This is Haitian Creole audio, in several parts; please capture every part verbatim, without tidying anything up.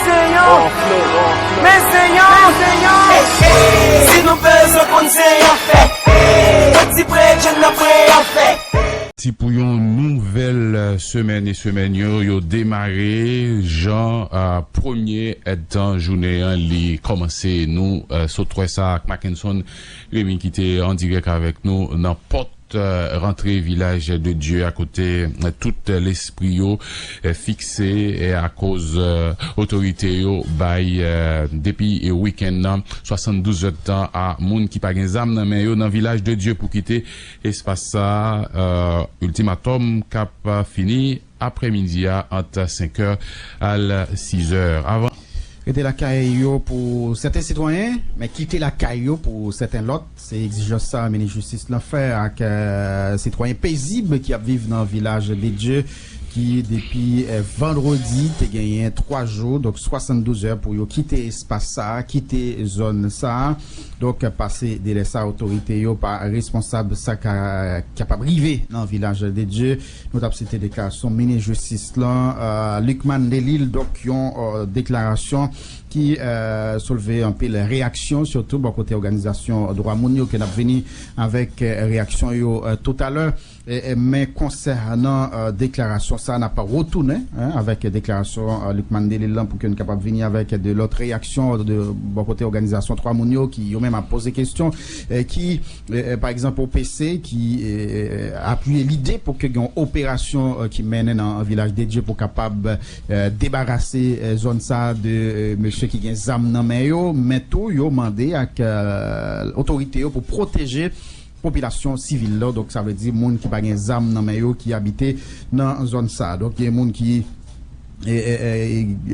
Senyè, men Senyè, men Senyè. Si nou bezwen konn Senyè fè, yon ti priyè, Dye n ap priyè fè. Si pou yon nouvèl, euh, semèn e semèn yo, yo demare jan, euh, premye èdtan jounen an, li kòmanse. Nou, euh, sot wè sa ak Mackenson Remy ki te an dirèk avèk nou nan pòt, euh, rantre Vilaj de Dye a kote, euh, tout lespri yo, euh, fikse, euh, akoz, euh, otorite yo bay, euh, depi, euh, wikenn nan, swasanndouz èdtan a moun ki pa gen zam nan men yo nan Vilaj de Dye pou kite espas sa, euh, iltimatòm k ap fini aprèmidi a ant senk è al sis è. Avan. Rete lakay yo pou sèten sitwayen, men kite lakay yo pou sèten lòt. Se egzijans sa minis jistis lan fè ak, euh, sitwayen pezib ki ap viv nan Vilaj de Dye ki depi, euh, vandredi te genyen twa jou, donk swasanndouz è pou yo kite espas sa, kite zòn sa. Donk, pase delè sa, otorite yo pa responsab sa ka kapab rive nan Vilaj de Dye. Nou t ap site deklarasyon minis jistis lan, euh, Lucmane Delille, donk yon, euh, deklarasyon ki, euh, soulve anpil reyaksyon, sitou bò kote òganizasyon dwa moun yo, ke n ap vini avèk, euh, reyaksyon yo, euh, toutalè. E, e, men konsènan, euh, deklarasyon sa, n ap retounen, en, avèk deklarasyon, euh, Lucmane Delille lan pou ke n kapab vini avèk de lòt reyaksyon de bò kote òganizasyon dwa moun yo ki yo menm ap poze kesyon, eh, ki, eh, eh, pa egzanp, O P C ki, eh, eh, apiye lide pou ke gen yon operasyon, eh, ki mennen nan Vilaj de Dye pou kapab, eh, debarase, eh, zòn sa de, eh, mesye ki gen zam nan men yo, men tou yo mande ak, eh, otorite yo pou pwoteje popilasyon sivil la, donk sa vle di moun ki pa gen zam nan men yo ki abite nan zòn sa. Donk gen moun ki, e, e,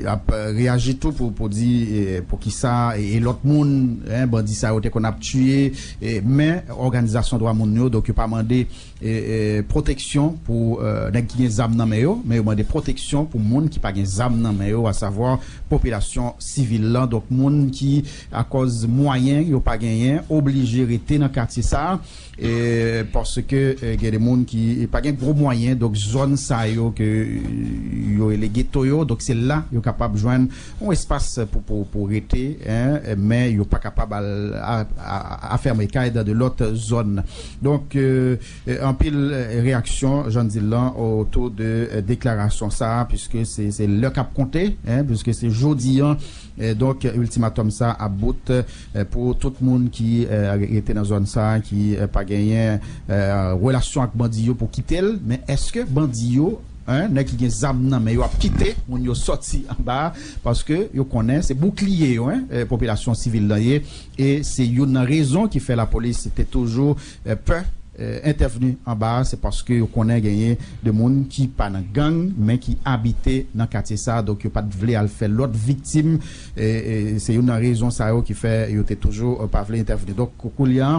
e, ap reyaji tou pou, pou di, e, pou ki sa, e, e lòt moun, en, bandi sa yo te konn ap tiye, e, men òganizasyon dwa moun yo, donk yo pa mande, e, e, pwoteksyon pou, e, nèg ki gen zam nan men yo, men yo mande pwoteksyon pou moun ki pa gen zam nan men yo, asavwa popilasyon sivil lan, donk moun ki, akòz mwayen yo pa genyen, oblije rete nan katye sa, e, paske, e, gen de moun ki pa gen gwo mwayen, donk zòn sa yo ke, e, yo rele geto yo, donk se la yo kapab jwenn yon espas pou, pou, pou rete, en, men yo pa kapab al a, a, a, afèmen kay nan de lòt zòn. Donk, e, e, anpil, e, reyaksyon, jan n di l lan, otou de, e, deklarasyon sa a, piske se, se lè k ap konte, en, piske se jodi an, e, donk, iltimatòm sa ap bout, e, pou tout moun ki, e, rete nan zòn sa a, ki, e, pa genyen, e, relasyon ak bandi yo pou kite l. Men èske bandi yo, en, nèg ki gen zam nan men yo ap kite moun yo sòti anba a? Paske yo konnen se boukliye yo, en, e, popilasyon sivil lan ye. E se youn nan rezon ki fè lapolis te toujou, e, pè, e, entèvni anba a, se paske yo konnen genyen de moun ki pa nan gang, men ki abite nan katye sa, donk yo pa t vle al fè lòt viktim. E, e se youn nan rezon sa yo ki fè yo te toujou, e, pa vle entèvni. Donk, kou-, koulye a,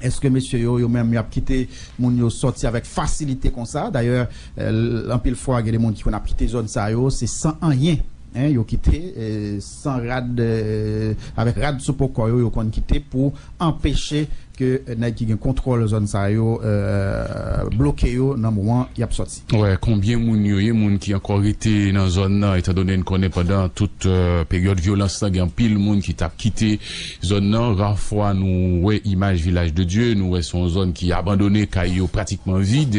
èske mesye yo, yo menm, y ap kite moun yo sòti avèk fasilite konsa? Dayè, e, l-, anpil fwa, gen de moun ki konn ap kite zòn sa yo, se san anyen, en, yo kite, e, san rad, e, avèk rad sou po kò yo, yo konn kite pou anpeche ke nèg ki gen kontwòl zòn sa yo, e, bloke yo nan moman y ap sòti. Wè, konbyen moun yo ye, moun ki ankò rete nan zòn nan, etandone n konnen pandan tout, e, peryòd vyolans lan, gen anpil moun ki t ap kite zòn nan. Ra fwa nou wè imaj Vilaj de Dye, nou wè se yon zòn ki abandone, kay yo pratikman vid.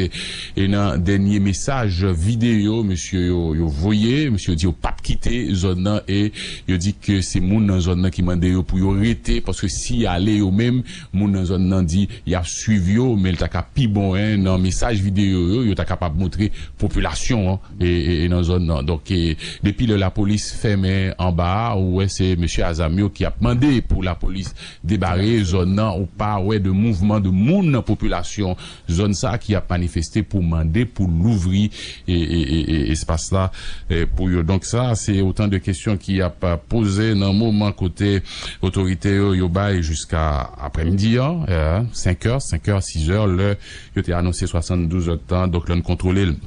E nan dènye mesaj videyo mesye yo, yo voye, mesye yo di yo p ap kite zòn nan e yo di ke se moun nan zòn nan ki mande yo pou yo rete, paske si y ale yo menm, moun nan zòn nan di y ap swiv yo, men l ta ka pi bon, en, nan mesaj videyo yo, yo ta kapab montre popilasyon an, e, e, e nan zòn nan. Donk, e, depi lè lapolis fèmen anba a, ou wè se mesye a zam yo ki ap mande pou lapolis debare zòn nan, ou pa wè de mouvman de moun nan popilasyon zòn sa ki ap manifeste pou mande pou louvri e, e, e, e espas la, e, pou yo. Donk sa, se otan de kesyon ki ap, a, poze nan moman kote otorite yo, yo bay jiska aprèmidi an, e, senk è, senk è, sis è, lè yo te anonse swasanndouz è tan, donk lè n kontwole l.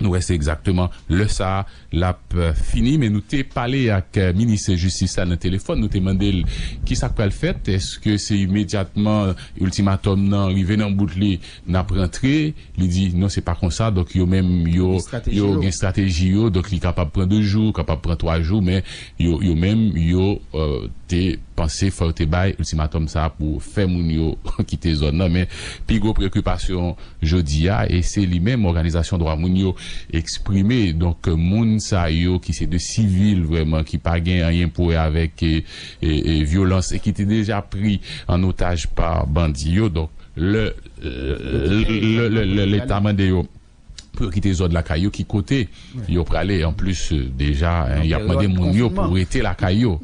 Nou wè se egzakteman lè sa a l ap fini, men nou te pale ak minis jistis la nan telefòn, nou te mande l ki sa k pral fèt, èske se imedyatman iltimatòm nan rive nan bout li n ap rantre? Li di non, se pa konsa. Donk yo menm yo yo gen estrateji yo, donk li kapab pran de jou, kapab pran twa jou, men yo yo menm yo te panse fò yo te bay iltimatòm sa a pou fè moun yo kite zòn nan. Men pi gwo preokipasyon jodi a, e se li menm òganizasyon dwa moun yo eksprime, donk moun sa yo ki se de sivil vrèman, ki pa gen anyen pou wè avèk e, e, e, vyolans e ki te deja pri an otaj pa bandi yo. Donk lè lè lè lè leta mande yo pou yo kite zòn lakay yo, ki kote yo prale? Anplis, deja y ap mande moun yo pou rete lakay yo.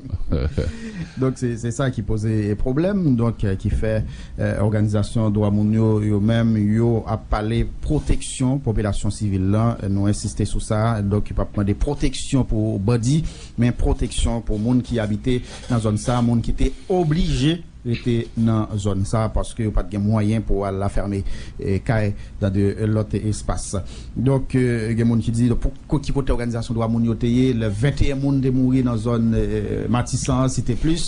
Donk se se sa ki poze pwoblèm, donk ki fè òganizasyon dwa moun yo yo menm yo ap pale pwoteksyon popilasyon sivil lan. Nou ensiste sou sa. Donk yo p ap mande pwoteksyon pou bandi, men pwoteksyon pou moun ki abite nan zòn sa, moun ki te oblije rete nan zòn sa paske yo pa t gen mwayen pou al afème kay dan de lòt espas. Donk gen moun ki di pou ki kote òganizasyon dwa moun yo te ye lè venteyen moun te mouri nan zòn Matisan an, site plis.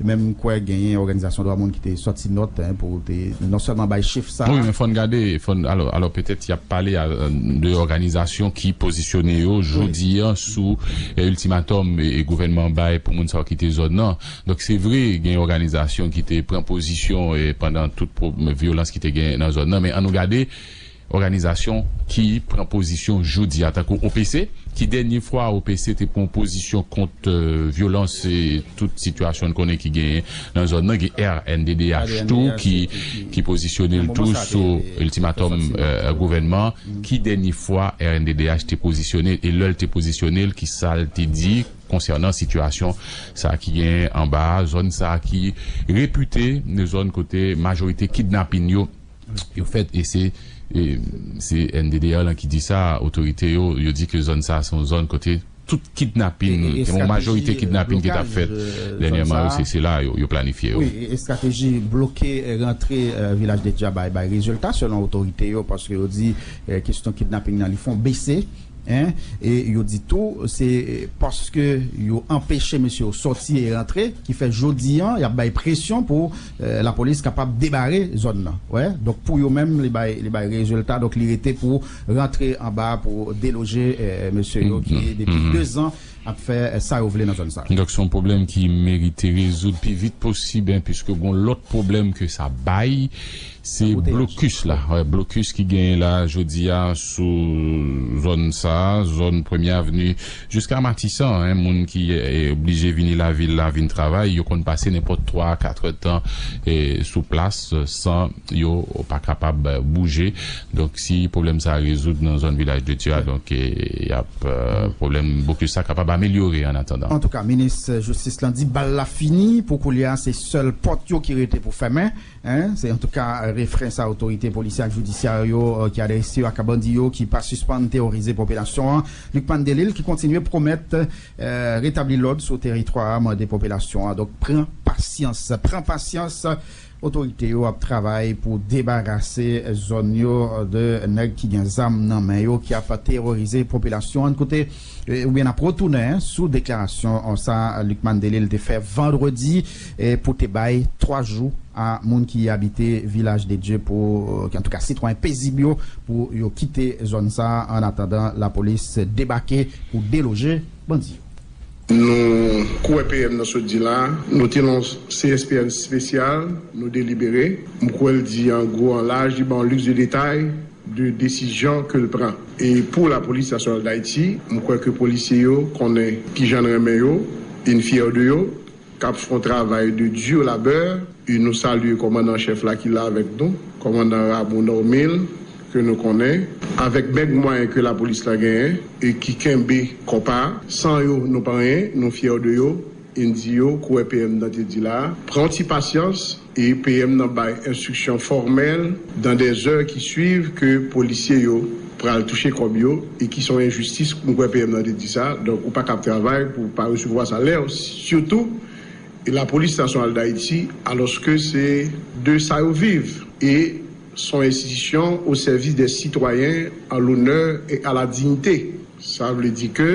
Menm kwè genyen òganizasyon dwa moun ki te sòti nòt pou te non sèlman bay chif sa. Wi, men fò n gade, fò n alò alò petèt y ap pale de òganizasyon ki pozisyone yo jodi a sou iltimatòm e gouvènman bay pou moun sa yo kite zòn nan. Donk se vre gen òganizasyon ki te pran pozisyon pandan tout vyolans ki te gen nan zòn nan, men ann nou gade òganizasyon ki pran pozisyon jodi a tankou O P C, ki dènye fwa O P C te pran pozisyon kont vyolans e tout sitiyasyon n konnen ki genyen nan zòn nan, gen R N D D H tou ki ki pozisyone l tou sou iltimatòm gouvènman. Ki dènye fwa R N D D H te pozisyone e lè l te pozisyone l, ki sa l te di konsènan sitiyasyon sa ki genyen anba a, zòn sa ki repite zòn kote majorite kidnapin yo yo fèt e se e, se N D D H lan ki di sa, otorite yo yo di ke zòn sa se yon zòn kote tout kidnapin, se yon majorite kidnapin ki t ap fèt dènyèman yo, se se la yo yo planifye yo. Wi, estrateji bloke rantre Vilaj de Dya bay bay rezilta selon otorite yo, paske yo di kesyon kidnapin nan li fon bese. Hein, e yo di tou se paske yo anpeche mesye yo sòti e rantre ki fè jodi an y ap bay presyon pou lapolis kapab debare zòn nan. Wè, donk pou yo menm li bay li bay rezilta, donk li rete pou rantre anba pou deloje mesye yo ki depi dezan ap fè sa yo vle nan zòn sa. Donk se yon pwoblèm ki merite rezoud pi vit posib, en, piske gon lòt pwoblèm ke sa bay. Se blokis la, blokis ki genyen la jodi a sou zòn sa a, zòn Premye Avni jiska Matisan, en, moun ki oblije vini lavil la vin travay, yo konn pase nenpòt twa, katrèdtan sou plas san yo pa kapab bouje. Donk si pwoblèm sa a rezoud nan zòn Vilaj de Dye a, donk y ap pwoblèm blokis sa kapab amelyore an atandan. Antouka, minis jistis lan di bal la fini, pou koulye a se sèl pòt yo ki rete pou fèmen. Hein, se antouka refren sa otorite polisyè ak jidisyè yo ki adrese yo ak bandi yo ki pa sispann teworize popilasyon an. Lucmane Delille ki kontinye pwomèt retabli lòd sou teritwa a, mande popilasyon an donk pran pasyans, pran pasyans. Otorite yo ap travay pou debarase zòn yo de nèg ki gen zam nan men yo ki ap teworize popilasyon an. Koute oubyen n ap retounen sou deklarasyon sa Lucmane Delille te fè vandredi pou te bay twa jou a moun ki abite Vilaj de Dye pou ki antouka sitwayen pezib yo pou yo kite zòn sa an atandan lapolis debake pou deloje bandi yo. Nou kouwè P M nan sot di la, nou te nan yon C S P N espesyal, nou delibere. M kwè l di an gwo, an laj, li ba w liks de detay de desizyon ke l pran. E pou Lapolis Nasyonal d Ayiti, m kwè ke polisye yo konnen kijan n renmen yo, e n fyè de yo, k ap fè yon travay de dur labeur, e nou salye kòmandan an chèf la ki la avèk nou, kòmandan Ramo Normil, ke nou konnen, avèk bèg mwayen ke lapolis la genyen e ki kenbe kòmpa, san yo nou pa anyen, nou fyè de yo, e n di yo, kouwè P M nan te di la, pran ti pasyans, e P M nan bay enstriksyon fòmèl dan dè zè ki swiv ke polisye yo pral touche kòb yo e ki se yon enjistis, nou kwè P M nan te di sa, donk ou pa kab travay pou w pa resevwa salè w, sitou e Lapolis Nasyonal d Ayiti, alòske se de sa yo viv. E Son institution au service des citoyens en l'honneur et à la dignité. Sa vle di ke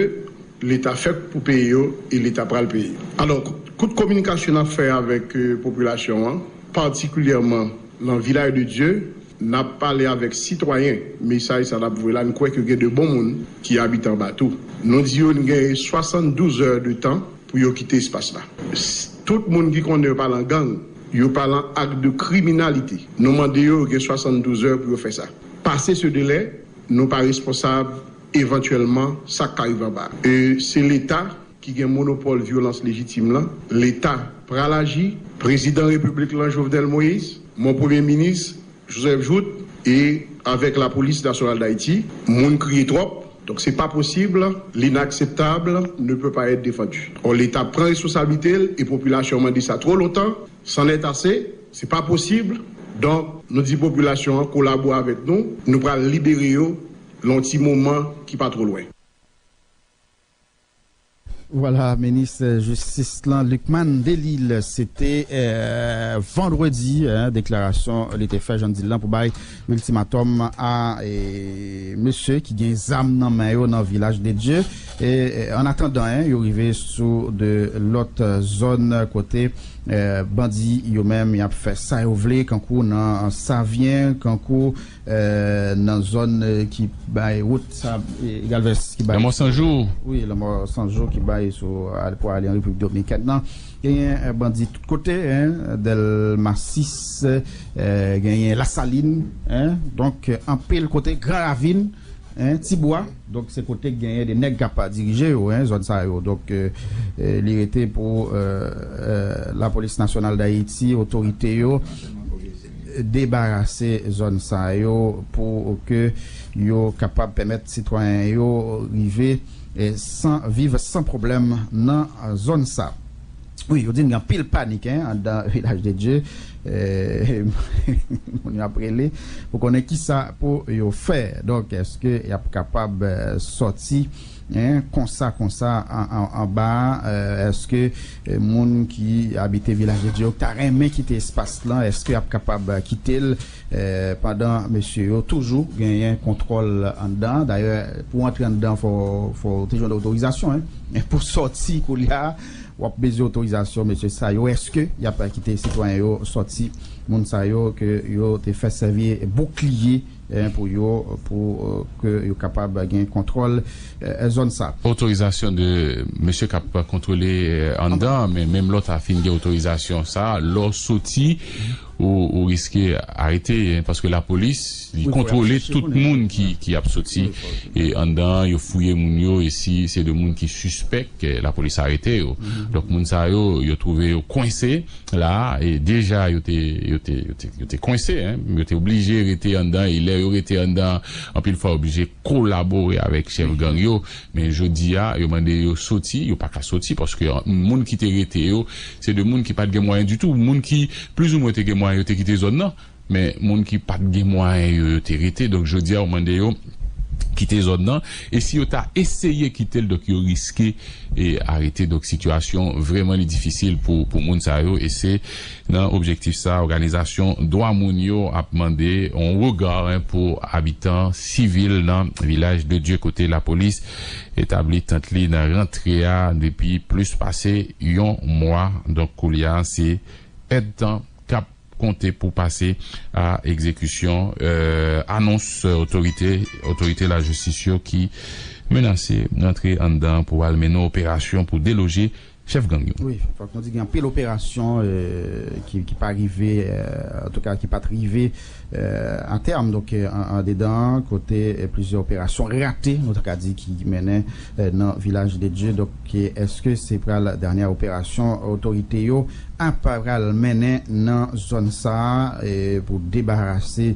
Leta fèt pou peye yo e Leta pral peye. Alò, kout kominikasyon n ap fè avèk eh, popilasyon an, patikilyèman nan Vilaj de Dye, n ap pale avèk sitwayen. Mesaj sa n ap voye la, n kwè ke gen de bon moun ki abite anba tou. Nou di yo n gen swasanndouz è de tan pou yo kite espas la. Tout moun ki konnen yo pa lan gang, yo pa lan ak de kriminalite. Nou mande yo gen swasanndouz è pou yo fè sa. Pase se delè, nou pa responsab evantyèlman sa k ka rive anba. E se Leta ki gen monopòl vyolans lejitim lan. Leta pral aji. Prezidan Repiblik lan, Jovenel Moïse, mon premye minis, Joseph Jouthe, e avèk Lapolis Nasyonal Dayiti, moun kriye twòp. Donk, se pa posib, l'inakseptab ne peut pas être défendu. Or, Leta pran responsablite l e popilasyon an mande sa twò lontan, c'en est assez, se pa posib. Donk, nou di popilasyon an kolabore avèk nou, nou pral libere yo lan yon ti moman ki pa twò lwen. Vwala, minis jistis lan, Lucmane Delille, se te vandredi, deklarasyon li te fè, jan n di l lan, pou bay miltimatòm a mesye ki gen zam nan men yo nan Vilaj de Dye. E an atandan, yo rive sou de lòt zòn kote bandi yo menm y ap fè sa yo vle, kankou nan Savyen, kankou nan zòn ki bay wout sa, Galvez ki bay. Lanmò Sanjou. Wi, Lanmò Sanjou ki bay sou pou ale an Repiblik Dominikèn nan. Genyen bandi tout kote, Dèlma sis, genyen Lasalin, donk anpil kote, Gran Ravin, Tibwa. Donk se kote k genyen de nèg k ap dirije yo, zòn sa yo. Donk li rete pou Lapolis Nasyonal Dayiti, otorite yo debarase zòn sa yo pou ke yo kapab pèmèt sitwayen yo rive san viv san pwoblèm nan zòn sa. Wi, yo di n gen anpil panik anndan Vilaj de Dye. Moun yo ap rele pou konnen kisa pou yo fè. Donk èske y ap kapab sòti konsa konsa anba a? Èske moun ki abite Vilaj de Dye yo ta renmen kite espas lan? Èske y ap kapab kite l pandan mesye yo toujou genyen kontwòl anndan? Dayè, pou antre anndan, fò w te jwenn otorizasyon. Men pou sòti koulye a, w ap bezwen otorizasyon mesye sa yo. Èske y ap kite sitwayen yo sòti, moun sa yo ke yo te fè sèvi boukliye pou yo, pou ke yo kapab gen kontwòl zòn sa? Otorizasyon de mesye k ap kontwole anndan, men menm lè w ta fin gen otorizasyon sa, lè w soti, ou riske arete, paske lapolis li kontwole tout moun ki ap soti anndan an. Yo fouye moun yo, e si se de moun ki sispèk, lapolis arete yo. Donk moun sa yo, yo twouve yo kwense la, e deja yo te yo te yo te yo te kwense, yo te oblije rete anndan, e lè yo rete anndan, anpil fwa yo oblije kolabore avèk chèf gang yo. Men jodi a, yo mande yo soti, yo pa ka soti, paske moun ki te rete yo, se de moun ki pa t gen mwayen ditou, moun ki plizoumwen te gen mwayen, yo te kite zòn nan. Men moun ki pa t gen mwayen yo, yo te rete. Donk jodi a, yo mande yo kite zòn nan. E si yo ta eseye kite l, donk yo riske arete. Donk sitiyasyon vrèman li difisil pou pou moun sa yo. E se nan objektif sa, òganizasyon dwa moun yo ap mande yon rega pou abitan sivil nan Vilaj de Dye, kote lapolis etabli tant li nan rantre a depi plis pase yon mwa. Donk koulye a, se èdtan k ap konte pou pase a egzekisyon anons otorite otorite lajistis yo ki menase rantre anndan pou al mennen operasyon pou deloje chèf gang yo. Wi, fòk nou di gen anpil operasyon ki ki pa rive, antouka ki pa t rive a tèm. Donk andedan, kote plizyè operasyon rate, nou ta ka di, ki mennen nan Vilaj de Dye. Donk èske se pral dènyè operasyon otorite yo ap pral mennen nan zòn sa a pou debarase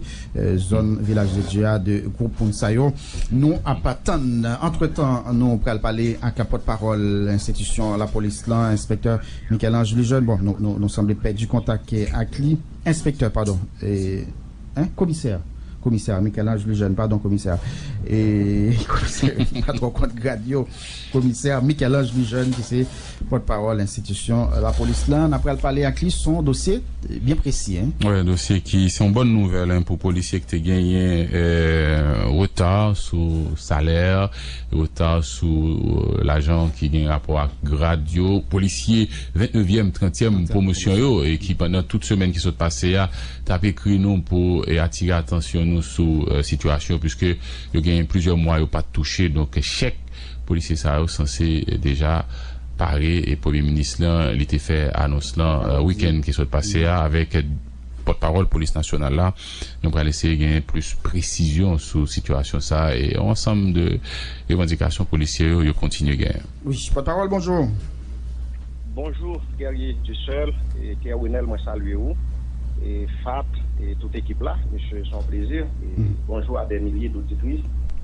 zòn Vilaj de Dye a de gwoup moun sa yo? Nou ap tann. Antretan, nou pral pale ak pòtpawòl enstitisyon lapolis lan, enspektè Michel-Ange Lejeune. Bon, nou, nou, nou sanble pèdi kontak ak li. Enspektè, padon. E, en, komisè. Komisè Michel-Ange Lejeune, padon, komisè, e, komisè, pa twò kont grad yo, komisè Michel-Ange Lejeune, ki se pòtpawòl enstitisyon lapolis la. N ap pral pale ak li sou yon dosye byen presi, en. Wi, dosye ki se yon bòn nouvèl, en, pou polisye ki te genyen, eh, reta sou salè, reta sou, eh, lajan ki gen rapò ak grad yo, polisye vennnevyèm, trantyèm pwomosyon yo, e ki pandan tout semèn ki sot pase a, t ap ekri nou pou, e, atire atansyon nou sou, eh, sitiyasyon, puiske yo gen plizyè mwa yo pa t touche. Donk, chèk polisye sa yo sanse, eh, deja pare, e Premye Minis lan, li te fè anons lan, eh, wikenn ki sot pase a, avèk, eh, pòtpawòl polis nasyonal la. Nou pral eseye gen plis presizyon sou sitiyasyon sa a e yon ansanm de revandikasyon polisye yo, yo kontinye genyen. Wi, pòtpawòl, bonjou. Bonjou, Guerrier Dieuseul, e Kerwinel, mwen salye ou, e Fat, e tout ekip la, mesye, se yon plezi, e bonjou a dè milye doditris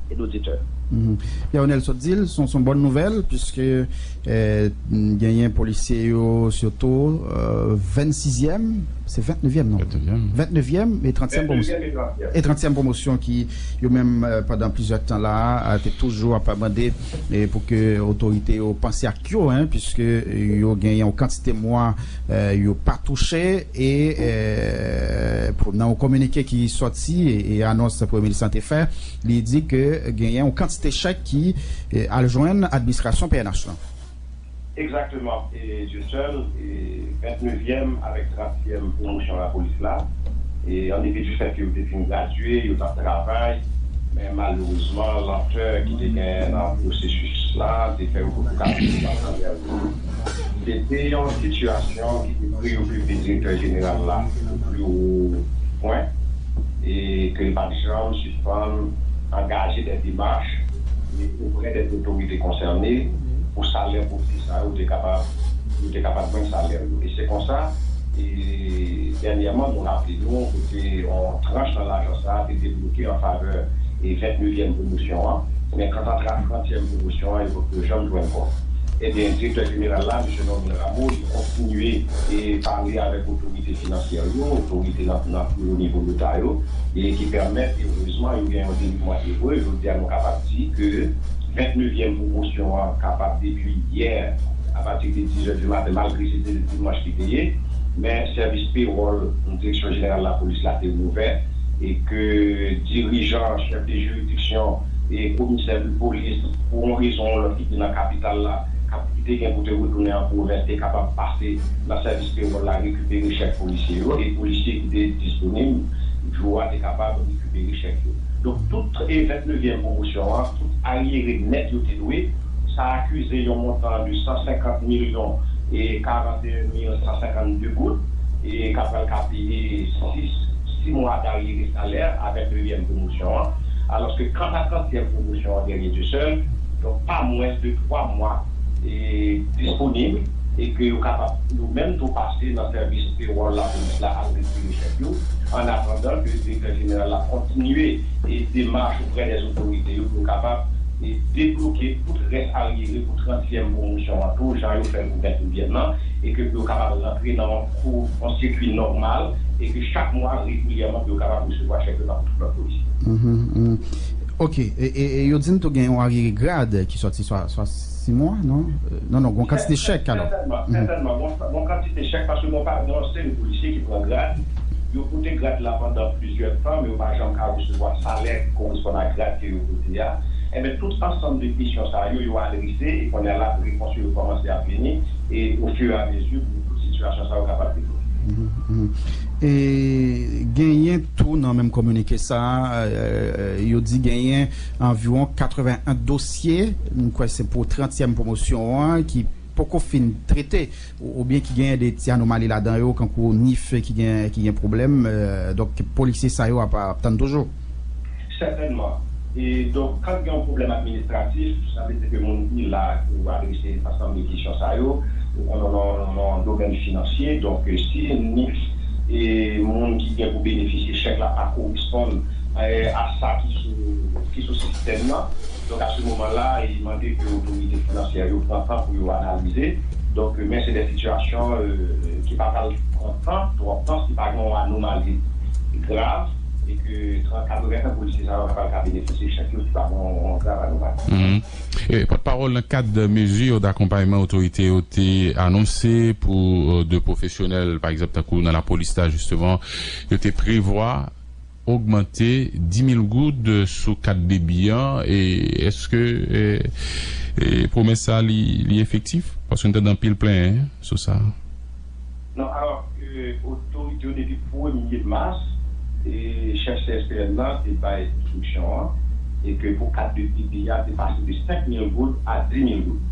e doditè. Kerwinel sot di l, se yon, se yon bòn nouvèl, piske, eh, genyen polisye yo, sitou, eh, vennsizyèm, se vennnevyèm, non? Vennnevyèm. Vennnevyèm e trantyèm pwomosyon. Vennnevyèm e trantyèm. E trantyèm pwomosyon ki, yo menm, eh, pandan plizyè tan la a, te toujou ap mande, eh, pou ke otorite yo panse ak yo, en, piske yo genyen yon kantite mwa, eh, yo pa touche, e, eh, pou, nan yon kominike ki sòti, e, e anons Premye Minis lan te fè, li di ke genyen yon kantite chèk ki, eh, al jwenn administrasyon P N H lan. Egzakteman, e Dieuseul, e vennnevyèm avèk trantyèm pwomosyon lapolis la, e an depi di fèt ke yo te fin gradye, yo t ap travay, men malerezman, lantè ki te genyen nan pwosesis la, te fè yo potko ka fini nan travay yo. Se te yon sitiyasyon ki te preyokipe direktè jeneral la o pli wo pwen, e ke l pa t janm sispann angaje dè demach, e oprè dè otorite konsène pou salè polisye sa yo te kapab, yo te kapab jwenn salè yo. E se konsa, e dènyèman, nou raple nou, kote yon tranch nan lajan sa a te debloke an favè e vennnevyèm pwomosyon an, men kanta trantyèm pwomosyon an, yo potko janm jwenn kòb. Ebyen, direktè jeneral la, mesye Normil Rameau, li kontinye e pale avèk otorite finansyè yo, otorite nan, nan pi wo nivo leta yo, e ki pèmèt, erezman, yo gen yon devouman ebre. Jodi a, nou kapab di ke vennnevyèm pwomosyon an kapab depi yè, apati de dizè di maten, malgre se te dimanch ki te ye, men sèvis pewòl direksyon jeneral lapolis la te ouvè, e ke dirijan, chèf de jiridiksyon e komisè de polis, pou yon rezon ou lòt, ki te nan kapital la, k ap, ki te gen pou te retounen an pwovens, te kapab pase nan sèvis pewòl la, rekipere chèk polisye yo, e polisye ki te disponib jou a te kapab rekipere chèk yo. Donk, tout e vennnevyèm pwomosyon an, tout aryere nèt yo te dwe, sa akize yon montan de san senkant milyon e karanteyen mil san senkannde goud, e k ap pral ka peye sis, sis mwa daryere salè a vennnevyèm pwomosyon an, alòske kanta trantyèm pwomosyon an, Guerrier Dieuseul, donk pa mwens de twa mwa e disponib, e ke yo kapab yo menm tou pase nan sèvis pewòl lapolis la al retire chèk yo, an atandan ke direktè jeneral la kontinye e demach oprè dè otorite yo pou yo kapab e debloke tout rès aryere pou trantyèm pwomosyon an tou, jan yo fè l pou vennnevyèm nan, e ke pou yo kapab rantre nan yon kou, yon sikui nòmal, e ke chak mwa, regilyèman, pou yo kapab resevwa chèk yo tankou tout lòt polisye. Mhm, mhm. Ok, e, e, e yo di n tou gen yon aryere grad ki sòti swa, swa sis mwa, non? Euh, non, non, gon kantite chèk, alò. Sètènman, sètènman, gon, gon kantite chèk, paske gon pa, gon seri polisye ki pran grad, yo pote grad la pandan plizyè tan, men yo pa janm ka resevwa salè ki koresponn ak grad ke yo pote a. Enben, tout ansanm de kesyon sa yo, yo adrese, e kounye a la, repons yo kòmanse ap vini, e ofiramezi pou tout sitiyasyon sa yo kapab debloke. Mhm, mhm. E genyen tou nan menm kominike sa a, euh, yo di genyen anviwon katreven en dosye, m kwè se pou trantyèm pwomosyon an, ki poko fin trete, ou, oubyen ki genyen de ti anomali ladan yo, kankou nif ki gen, ki gen pwoblèm, euh, donk polisye sa yo ap, ap tann toujou. Sètènman. E donk, kan gen yon pwoblèm administratif, sa vle di ke moun ki la pou adrese ansanm de kesyon sa yo, ou konnen nan, nan, nan domèn finansye, donk, e si nif e moun ki gen pou benefisye chèk la pa koresponn, e, a sa ki sou, ki sou sistèm nan, donk, a se moman la, e mande ke otorite finansyè yo pran tan pou yo analize. Donk, men se de sitiyasyon, e, ki pa pral pran tan, twòp tan, si pa gen yon anomali grav, e ke trant, katrevensenk polisye sa yo kapab ka benefisye chèk yo si pa gen yon, yon travay nòmal. Mhm. E, pòtpawòl nan kad mezi dakonpayman otorite yo te anonse pou, euh, de pwofesyonèl, pa egzanp, tankou nan lapolis la, jisteman, yo te prevwa ogmante dis mil goud sou kat debi an, e èske, e, e pwomès sa li, li efektif? Paske nou tande anpil plenyen sou sa. Non, alò, euh, otorite yo depi premye mas, e chèf C S P N nan te bay enstriksyon an, e ke pou kat de debi a te pase de senk mil goud a dis mil goud.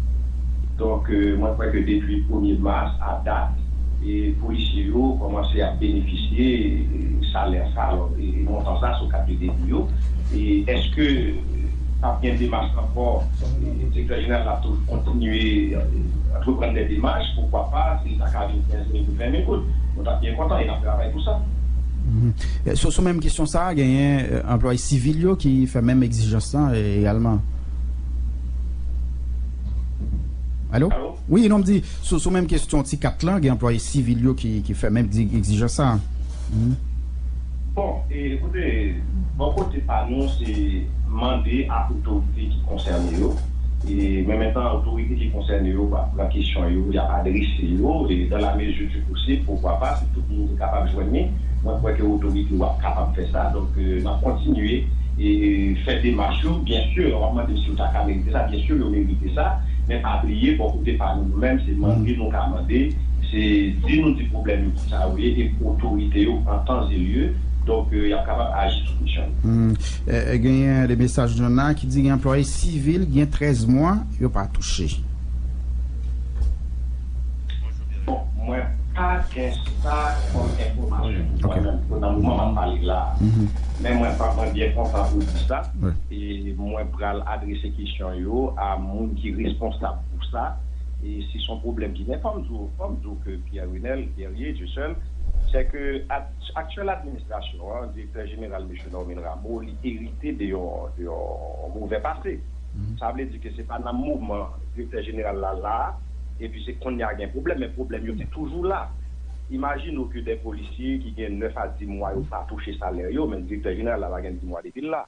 Donk, euh, mwen kwè ke depi premye mas a dat, e polisye yo kòmanse ap benefisye, e, salè sa, alò, e, e montan sa sou kat de debi yo. E èske, e, p ap gen demach ankò? E, direktè jeneral la ap toujou kontinye, e, antreprann de demach, poukwa pa, si li ta ka vin kenz mil goud, ven mil goud, nou t ap byen kontan, e n ap travay pou sa. Mhm. E, sou, sou menm kesyon sa a, genyen, e, anplwaye sivil yo ki fè menm egzijans lan, e, egalman. Alo? Alo? Wi, non, m di, sou, sou menm kesyon ti kat lan, gen anplwaye sivil yo ki, ki fè menm di, egzijans sa a. Mhm. Bon, e, koute, bò kote pa nou, se mande a otorite ki konsène yo. E, men menm tan otorite ki konsène yo va pran kesyon yo, y ap adrese yo, e, dans la mesure du posib, poukwa pa, si tout moun te kapab jwenn li, mwen kwè ke otorite yo ap kapab fè sa. Donk, e, n ap kontinye, e, fè demach yo. Byen si, w ap mande m si yo ta ka merite sa, byen si yo merite sa, men pa bliye, bò kote pa nou, nou menm, se mande nou ka mande, se di nou di pwoblèm yo kisa yo ye, e otorite yo, an tan e lye, donk, e, y ap kapab aji sou kesyon yo. Hmm. E, e, genyen de mesaj nou la ki di gen anplwaye sivil, gen trèz mwa, yo pa touche. Bon, mwen pa gen sa kòm enfòmasyon pou mwen menm, nan moman m ap pale la. Mhm. Men mwen pa, mwen byen kontan ou di sa. Wi. E mwen pral adrese kesyon yo a moun ki responsab pou sa. E si se yon pwoblèm ki gen, fò m di w, fò m di w ke Pierre Renel Guerrier, Dieuseul, se ke at-, aktyèl administrasyon an, direktè jeneral, mesye Normil Rameau, li erite de yon, de yon movè pase. Mhm. Sa vle di ke se pa nan moman direktè jeneral la la, epi se kounye a gen pwoblèm, men pwoblèm yo te toujou la. Imajine w ke de polisye ki gen nèf a dis mwa yo pa touche salè yo, men direktè jeneral la pa gen dis mwa depi l la.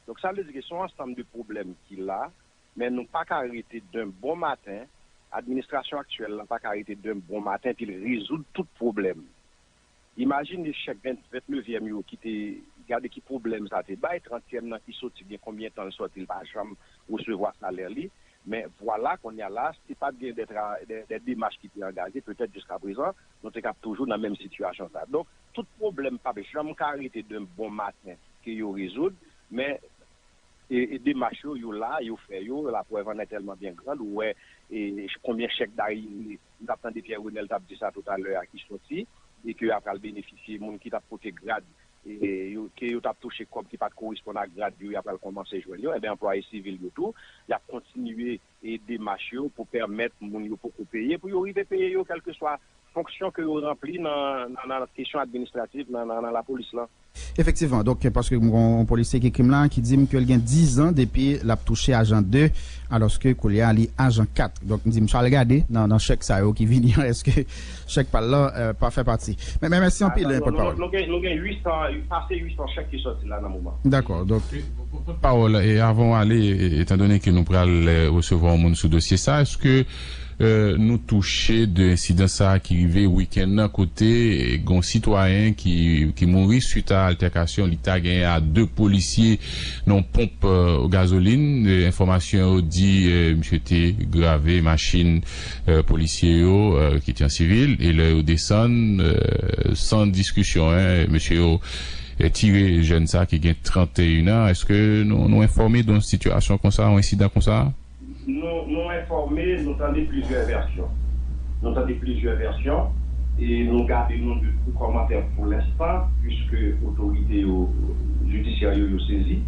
Donk, sa vle di ke se yon ansanm de pwoblèm ki la, men nou pa ka rete d'un bon maten, administrasyon aktyèl la pa ka rete d'un bon maten, epi l rezoud tout pwoblèm. Imajine chèk ven, vennnevyèm yo ki te, gade ki pwoblèm sa te bay, trantyèm nan ki soti, gen konbyen tan l soti, l pa janm resevwa salè li. Men vwala, kounye a la, si pa t gen de tra-, de, de demach ki te angaje, petèt jiskaprezan, nou te kab toujou nan menm sitiyasyon sa. Donk, tout pwoblèm p ap janm ka rete d'un bon maten ke yo rezoud, men, e, e demach yo, yo la, yo fè yo, la preuve en est tellement bien grande, ou wè, e, konbyen chèk dayre, m t ap tande Pierre Renel t ap di sa toutalè a ki soti, e ke y ap pral benefisye moun ki t ap pote grad, e, yo, ke yo t ap touche kòb ki pa t koresponn ak grad yo, y ap pral kòmanse jwenn yo, enben anplwaye sivil yo tou, y ap kontinye e demach yo pou pèmèt moun yo poko peye, pou yo rive peye yo, kèlkeswa fonksyon ke yo ranpli nan, nan, nan kesyon administratif, nan, nan, nan lapolis lan. Efektivman, donk, paske m gen yon polisye ki ekri m la, ki di m ke l gen diz an depi l ap touche ajan de, alòske koulye a li ajan kat. Donk, m di, m sal gade nan, nan chèk sa yo ki vini an, èske chèk pa l lan, euh, pa fè pati. Men, men mèsi anpil, pòtpawòl. Nou gen, nou gen uit san, pase uit san chèk ki sòti la nan moman. Dakò, donk, pòtpawòl, e avan w ale, e, etandone ke nou pral, e, resevwa yon moun sou dosye sa, èske, e, nou touche de ensidan sa ki rive wikenn nan kote, e, gon sitwayen ki, ki mouri swit a altèkasyon li ta genyen a de polisye nan yon ponp, e, gazolin? E, enfòmasyon yo di, e, misye te grave machin, e, polisye yo, e, ki te an sivil, e lè yo desann, e, san diskisyon, en, mesye yo, e, tire jèn sa ki gen trannteyen an. Èske nou, nou enfòme de yon sitiyasyon konsa, yon ensidan konsa? Nou, nou enfòme, nou tande plizyè vèsyon. Nou tande plizyè vèsyon, e nou gade nou de tou kòmantè pou lenstan, piske otorite yo, jidisyè yo, yo sezi.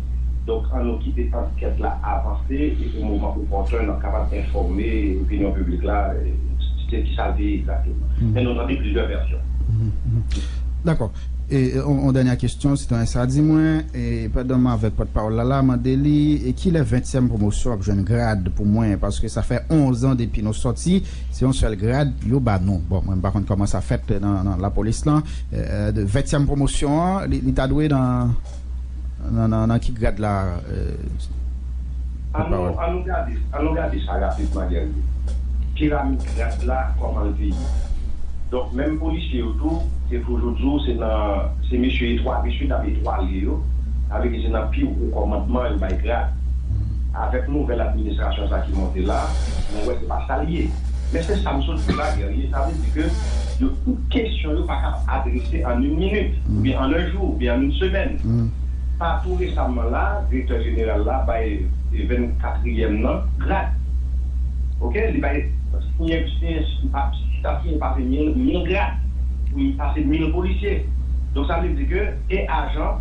Donk, ann nou kite ankèt la avanse, e o moman opòtèn, n ap kapab enfòme opinyon piblik la, e, se kisa l te ye egzakteman. Mhm. Men nou tande plizyè vèsyon. Mhm, mhm. Dakò. E, e, on, on dènyè kesyon, sitwayen sa di mwen, e, pandan m avèk pòtpawòl la, la, mande li, e, kilè ventyèm pwomosyon ap jwenn grad pou mwen, paske sa fè onz an depi nou sòti, se yon sèl grad yo ba nou. Bon, mwen, m pa konn kòman sa fèt nan, nan lapolis lan. E, e, de ventyèm pwomosyon an, li, li ta dwe nan, nan, nan, nan ki grad la, e, An nou, an nou gade, an nou gade sa rapidman, Guerrier. Piramid grad la, kòman l te ye. Donk, menm polisye yo tou, se toujou di w, se nan, se mesye etwa, mesye dam etwale yo, sa vle di se nan pi wo kòmandman yo bay grad. Avèk nouvèl administrasyon sa ki monte la, nou wè se pa sa l ye. Men se sa m sot di la, Guerrier, sa vle di ke yo tout kesyon yo pa ka adrese an yon minit, oubyen an yon jou, oubyen an yon semèn. Pa tou resaman la, direktè jeneral la bay vennkatriyèm nan grad. Oke, li bay siyen, siyen, pa, si ta siyen pase mil, mil grad, pou li pase mil polisye. Donk sa vle di ke e ajan,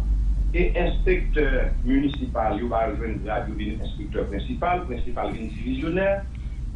e enspektè minisipal, yo pa jwenn grad, yo vin enspektè prensipal, prensipal vin divizyonè,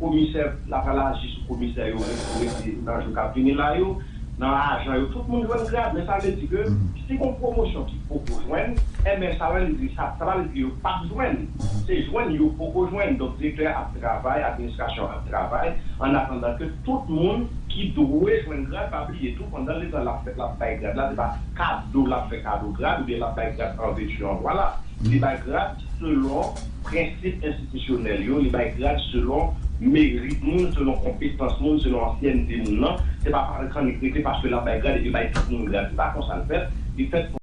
komisè, l ap aji sou komisè yo rete nan jou k ap vini la yo, nan ajan yo, tout moun jwenn grad, men sa vle di ke si gon pwomosyon ki poko jwenn, enben sa vle di sa, sa pa vle di yo p ap jwenn, se jwenn yo poko jwenn. Donk direktè a ap travay, administrasyon an ap travay, an atandan ke tout moun ki dwe jwenn grad, pa bliye tou, pandan letan l ap fèt, l ap bay grad la, se pa kado l ap fè kado grad, oubyen l ap bay grad an vèti an vwala. Li bay grad selon prensip enstitisyonèl yo, li bay grad selon merit moun, selon konpetans moun, selon ansyènte moun nan. Se pa pa kannik rete paske l ap bay grad epi bay tout moun grad. Se pa konsa l fèt. Li fèt